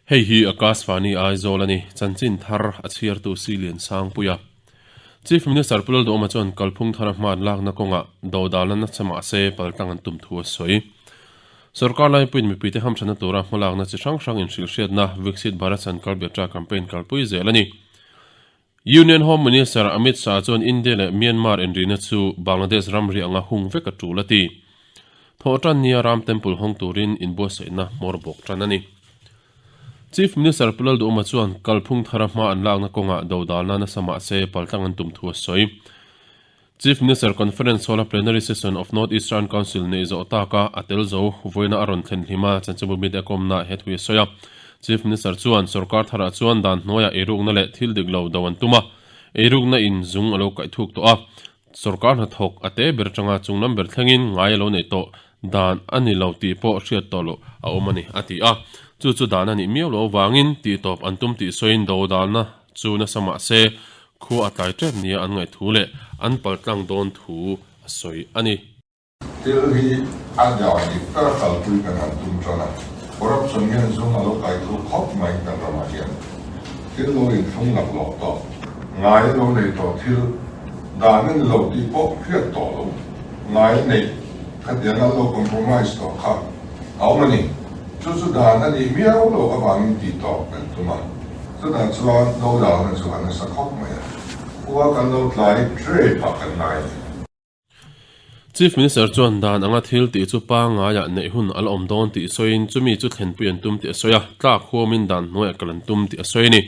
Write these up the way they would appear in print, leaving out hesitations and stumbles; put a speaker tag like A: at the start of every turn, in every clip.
A: Hei hi Akashvani Aizawl a ni, chanchin thar a chhiartu Silian Sangpuia. Chief Minister Pu Lalduhawma chuan kalphung thara hman lakna kawngah dodalna nasa mahse paltlang an tum thu a sawi. Sorkar laipuiin mipuite hamthatna tura hmalakna chi hrang hrang inhrilhhriatna Viksit Bharat Sankalp Yatra campaign kalpui zel a ni. Union Home Minister Amit Shah chuan India leh Myanmar inrihna chu Bangladesh ramri anga hung vek a tul a ti. Thawhtan nia Ram Temple hawng turin inbuatsaihna hmawr bawk tan a ni. Chief Minister Pu Lalduhawma chuan kalphung thara hma an lakna kawngah dodalna nasa mahse paltlang an tum thu a sawi. Chief Minister Conference Hall-a Plenary Session of North Eastern Council neih zawh taka a tel zo vawiina a rawn thlen hlim a, chanchinbu mite a kawmnaah he thu hi a sawi a. Chief Minister chuan sorkar tharah chuan dan hnuaiah eirukna leh thil dik lo do an tum a, eirukna in zung a lo kaih thuk tawh a, sorkar hnathawk a te ber atanga chunglam ber thlengin ngai a lo neih tawh dan a ni lo tih pawh hriat tawh loh a awm a ni, a ti a. Chu chu dan a nih miau loh avangin tihtawp an tum tih sawiin dodalna chu nasa mah se Khua a tlai tep nia an ngaih thu leh an paltlang dawn thu a sawi a ni.
B: Thil hi a dan dik tak a kalpui kan han tum tan a, corruption hian zung a lo kai thu khawp mai kan ramah hian. Thil lo inthlung laklawh tawh, ngai lo nei tawh thil dan a ni lo tih pawh hriat tawh lo, ngai neih khatiang an lo compromise tawh kha a awm a ni. Chu chu dan a nih miau loh avangin tih tawp kan tum a. Chutah chuan lo dahna chu a nasa khawp mai a, khua kan lo tlai trep a kan ngai a ni.
A: Chief Minister chuan dan anga thil tih chu pangaiah neih hun a la awm dawn tih sawiin chumi chu thlenpui an tum tih a sawi a, tlak huamin dan hnuaiah kal an tum tih a sawi a ni.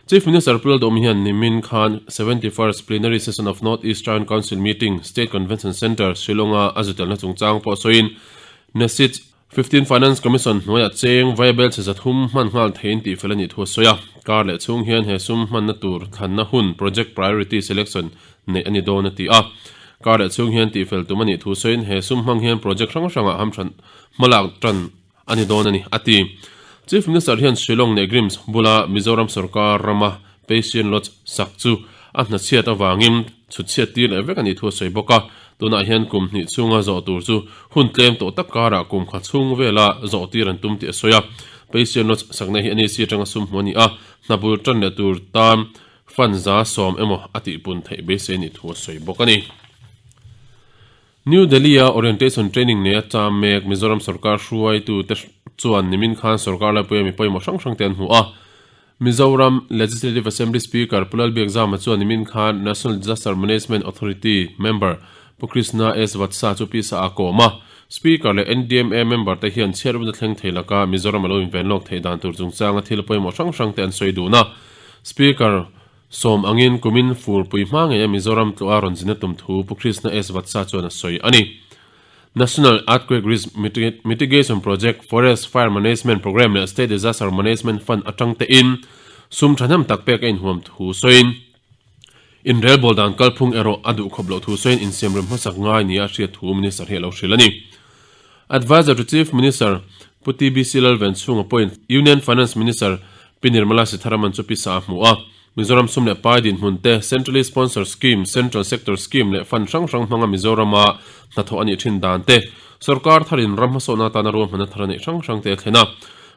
A: Chief Minister Pu Lalduhawm hian nimin khan 71st Plenary Session of North Eastern Council Meeting, State Convention Centre, Shillong-a a zutelna chungchang pawh sawiin Nesit 15 Finance Commission hnuaiah cheng vaibel chhe 300 hman nghal theiin tihfel a nih thu a sawi a. Kar leh chhung hian he sum hmanna tur thlanna hun Project Priority Selection neih a ni dawn a ti a. Kar leh chhung hian tihfel tum a nih thu sawiin he sum hmang hian project hrang hrangah hamthan hmalak tan a ni dawn a ni a ti. Chief Minister hian Shillong Negrims bula Mizoram sorkar rama Patient Lodge sak chu a hnachhiat avangin chhutchhiat tir leh vek a nih thu a sawi bawk a. Tunah hian kum hnih chhunga zawh tur chu hun tlem tawh tak karah kum kha chhung vela zawh tir an tum tih a sawi a. Patient Lodge sakna hi NEC atanga sum hmu a ni a, hna bul tan leh tur tan fund 10% emaw a tihpun theih beisei a nih thu a sawi bawk a ni. New Delhi-a Orientation Training neia cham mek Mizoram sorkar hruaitute chuan nimin khan sorkar laipuia mi pawimawh hrang hrangte an hmu a. Mizoram Legislative Assembly Speaker Pu Lalbiakzama chuan nimin khan National Disaster Management Authority member Pu Krishna S Vatsa chu pisa a kawm a. Speaker leh NDMA member te hian chhiarna thleng thei laka Mizoram a lo inven lawk theih dan tur chungchanga thil pawimawh hrang hrangte an sawi dun a. Speaker Sawm angin kumin furpui hma ngeia Mizoram tluah a rawn zin a tum thu Pu Krishna S Vatsa chuan a sawi a ni. National Earthquake Risk Mitigation Project, Forest Fire Management Programme leh State Disaster Management Fund atang tein sum thahnem tak pek a inhuam thu sawiin, inrelbawl dan kalphung erawh a duhkhawp loh thu sawiin insiamrem hmasak ngai nia a hriat thu Minister hi a lo hrilh a ni. Adviser to Chief Minister Pu TBC Lalvenchhunga pawhin Union Finance Minister Pi Nirmala Sitharaman chu pisa a hmu a. Mizoram sum leh pai dinhmun te, Centrally Sponsored Scheme, Central Sector Scheme leh fund hrang hrang hmanga Mizorama hnathawh a nih thin dan te, sorkar tharin ram hmasawhna atana ruahmanna thar a neih hrang hrang te a thlen a.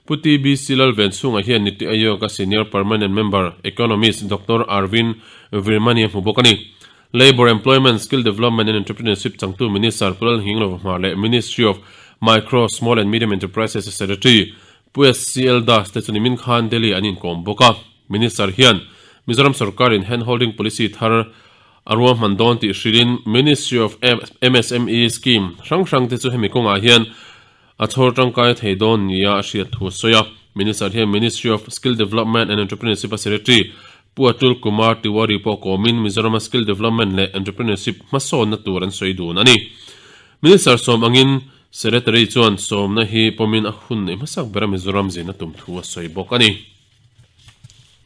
A: Pu TBC Lalvenchhunga hian Niti Aayog-a Senior Permanent Member, Economist Doctor Arvind Virmani a hmu bawk a ni. Labour, Employment, Skill Development and Entrepreneurship changtu Minister Pu Lalhinglo Hmar leh Ministry of Micro, Small and Medium Enterprises Secretary Pu SCL Das te chu nimin khan Delhi an inkawm bawk a. Minister hian Mizoram sorkarin hand holding policy thar a ruahman dawn tih hrilhin Ministry of MSME scheme hrang hrang te chu hemi kawngah hian a chhawr tangkai thei dawn nia a hriat thu a sawi a. Minister hian Ministry of Skill Development and Entrepreneurship a Secretary Pu Atul Kumar Tiwari pawh kawmin Mizorama Skill Development leh Entrepreneurship hmasawnna tur an sawi dun a ni. Minister sawm angin Secretary chuan sawmna hi pawmin a hun neih hmasak bera Mizoram zin a tum thu a sawi bawk a ni.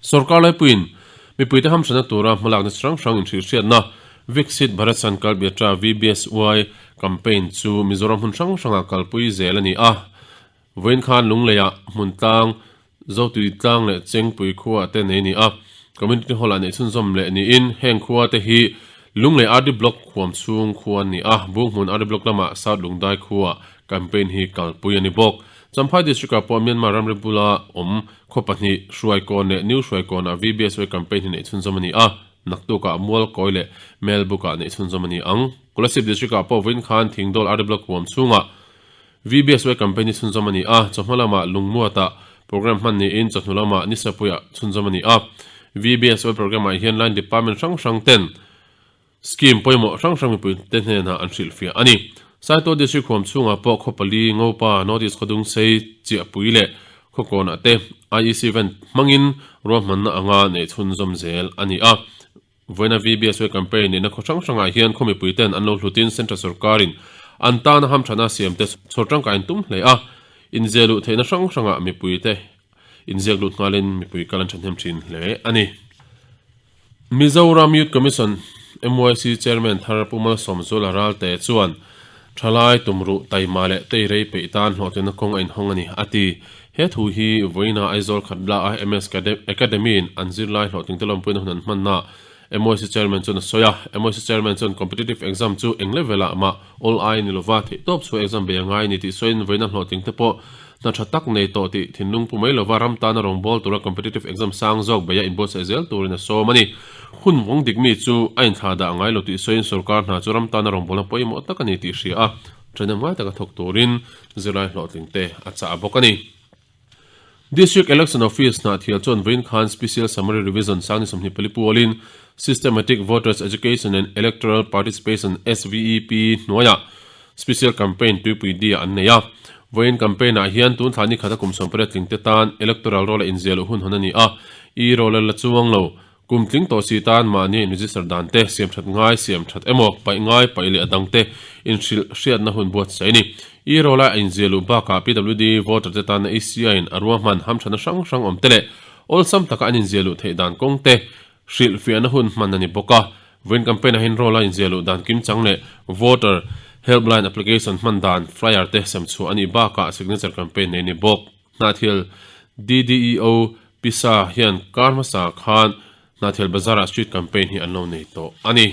A: Sorkar laipuiin mipuite hamhranna tura hmalakna chi hrang hrang inhrilhhriatna Viksit Bharat Sankalp Yatra, VBSY, campaign chu Mizoram hmun hrang hrangah kalpui zel a ni a. Vawiin khan Lungleiah hmun tlang, Zotui tlang leh Chengpui khuaah te nei a ni a. Community Hall-ah neih chhunzawm leh niin heng khua te hi Lunglei RD Block huam chhung khua an ni a. Bunghmun RD Block lamah South Lungdai khuaah campaign hi kalpui a ni bawk. Champhai District-ah pawh Myanmar ramri bula awm khaw pahnih, Hruaikawn leh New Hruaikawnah VBSY campaign hi neih chhunzawm a ni a, naktukah Mualkawi leh Melbukah neih chhunzawm a ni ang. Kolasib District-ah pawh vawiin khan Thingdawl RD Block huam chhungah VBSY campaign hi chhunzawm a ni a, chawhma lamah Lungmuatah programme hman niin chawhnu lamah Nisapuiah chhunzawm a ni a. VBSY programme-ah hian line department hrang hrang ten Scheme pawimawh hrang hrang mipuite hnenah an hrilhfiah a ni. Saitual District huam chhungah pawh khaw pali, Ngopa, North East Khawdungsei, Chiahpui leh Khawkawnah te IEC event hmangin ruahmanna anga neih chhunzawm zel a ni a. Vawiina VBSY campaign neihna khaw hrang hrangah hian khaw mipuiten an lo hlutin Central Sawrkarin an tana hamthana siamte chhawr tangkai an tum hle a, inziah luh theihna hrang hrangah mipuite inziak lut nghalin mipui kal an thahnem thin hle a ni. Mizoram Youth Commission, MYC, Chairman thar Pu Malsawmzuala Ralte chuan thalai tumruh taima leh teirei peih tan hlawhtlinna kawng a inhawng a ni, a ti. He thu hi vawiina Aizawl Khatla a MS Academy-in an zirlai hlawhtlingte lawmpuina hun an hmannaah MYC Chairman chuan a sawi a. MYC Chairman chuan competitive exam chu eng level-ah mah awl ai ni lova theihtawp chhuah exam bei a ngai a ni tih sawiin vawiina hlawhtlingte pawh Hna tha tak nei tawh tih thinlung pu mai lova ram tana rawngbâwl tura competitive exam sang zawk beia inbuatsaih zel turin a sawm a ni. Hun vawng dik mi chu a inthlah dah ngai lo tih sawiin sorkar hna chu ram tana rawngbâwlna pawimawh tak a ni tih hria a, ṭhahnem ngai taka thawk turin zirlai hlawhtling te a chah bawk a ni. District Election Office hnahthial chuan vawiin khan Special Summary Revision Sangni 24 pualin Systematic Voters Education and Electoral Participation, SVEP, hnuaiah Special Campaign tuipui dia an nei a. Vawiin campaign ah hian tun thla ni khata kum 18 tling te tan electoral roll a inziah loh hun hawn a ni a, e roll a la chuang lo. Kum tling tawh si tan mahni in register dan te, siam that ngai, siam that emaw, paih ngai, paih leh a dang te inhrilh hriatna hun buatsaih a ni. E roll a inziah luh bakah PWD voter te tana ECI in a ruahman hamthatna hrang hrang awm te leh awlsam taka an inziah luh theih dan kawng te Hrilhfiahna hun hman a ni bawk a, vawiin campaign ah hian roll a inziah luh dan kimchang leh voter helpline application hman dan flyer te sem chhuah a nih bakah signature campaign nei a ni bawk. Hnahthial DDEO Pisa hian kar hmasa khan Hnahthial Bazar ah street campaign hi an lo nei tawh a ni.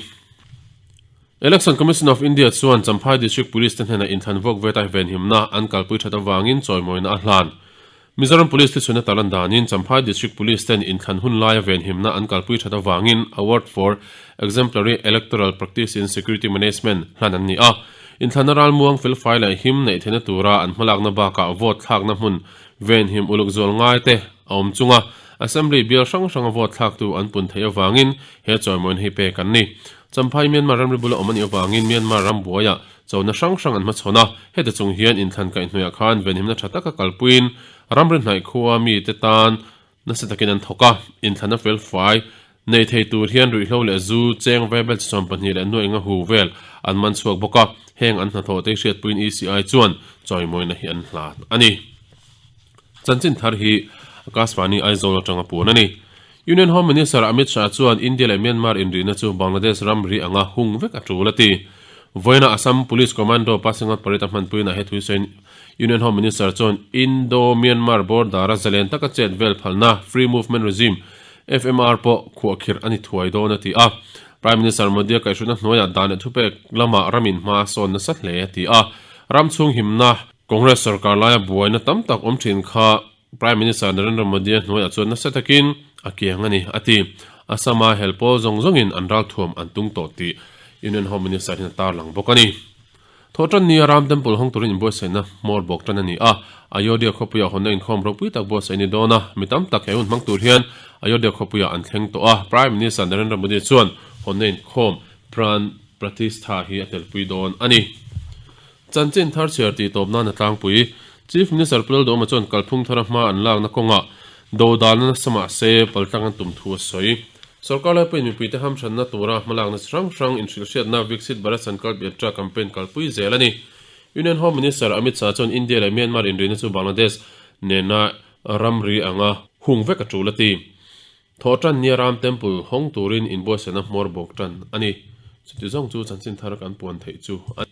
A: Election Commission of India chuan Champhai District Police te hnenah inthlan vuak veta venhimna an kalpui that avangin chawimawina a hlan. Mizoram Police thuchhuina tarlan danin Champhai District Police ten inthlan hun laia venhimna an kalpui that avangin Award for Exemplary Electoral Practice in Security Management hlan an ni a. Inthlanna ralmuang felfai leh him neih theihna tura an hmalakna bakah vote thlakna hmun venhim uluk zual ngai te a awm chunga Assembly bial hrang hranga vote thlaktu an pun theih avangin he chawimawina hi pek an ni. Champhai Myanmar ramri bula awm a nih avangin Myanmar ram buaiah chona hrang hrang an hmachhawn a, heta chung hian inthlan kaihhnuaiah khan venhimna tha taka kalpuiin ramri hnaih khua mite tan nasa takin an thawk a, inthlanna felfai nei thei tur hian ruihhlo leh zu cheng vaibel chi 12 leh nuaih nga hu vel an man chhuak bawk a, heng an hnathawh te hriatpuiin ECI chuan chawimawina hi an hlan a ni. Chanchin thar hi Akashvani Aizawl atanga puan a ni. Union Home Minister Amit Shah chuan India leh Myanmar inrihna chu Bangladesh ramri anga hung vek a tul a ti. Vawiina Assam Police Commando Pasingot Parita hmanpuiinah he thuisawiin Union Home Minister chuan Indo-Myanmar border-a zalen taka chet vel phalna Free Movement Regime, FMR, pawh khuahkhirh a ni thuai dawn a ti a. Prime Minister Modi-a kaihhruaina hnuaiah dan leh thupek lamah ramin hma a sawn nasa hle a ti a. Ram chhung himna Congress sorkar laia buaina tam tak awm thin kha Prime Minister Narendra Modi-a hnuaiah chuan nasa takin a kiang a ni, a ti. Assam-a hel pawl zawng zawngin an ralthuam an tung tawh tih Union Home Minister hian a tarlang bawk a ni. Thawhtan nia Ram Temple hawng turin inbuatsaihna hmawr bawk tan a ni a, Ayodhya khawpuiah hawnna inkhawm ropui tak buatsaih a ni dawn a, mi tam tak he hun hmang tur hian Ayodhya khawpuiah an thleng tawh a, Prime Minister Narendra Modi chuan hawnna inkhawm Pran Pratishtha hi a telpui dawn a ni. Chanchin thar chhiar tih tawp nan a tlangpui. Chief Minister Pu Lalduhawma chuan kalphung thara hma an lakna kawngah dodalna nasa mah se paltlang an tum thu a sawi. Sorkar laipuiin mipuite hamhranna tura hmalakna chi hrang hrang inhrilhhriatna Viksit Bharat Sankalp Yatra campaign kalpui zel a ni. Union Home Minister Amit Shah chuan India leh Myanmar inrihna chu Bangladesh nena ramri anga hung vek a tul a ti. Thawhtan nia Ram Temple hawng turin inbuatsaihna hmawr bawk tan a ni. Chuti zawng chu chanchin thar kan puan theih chu a ni.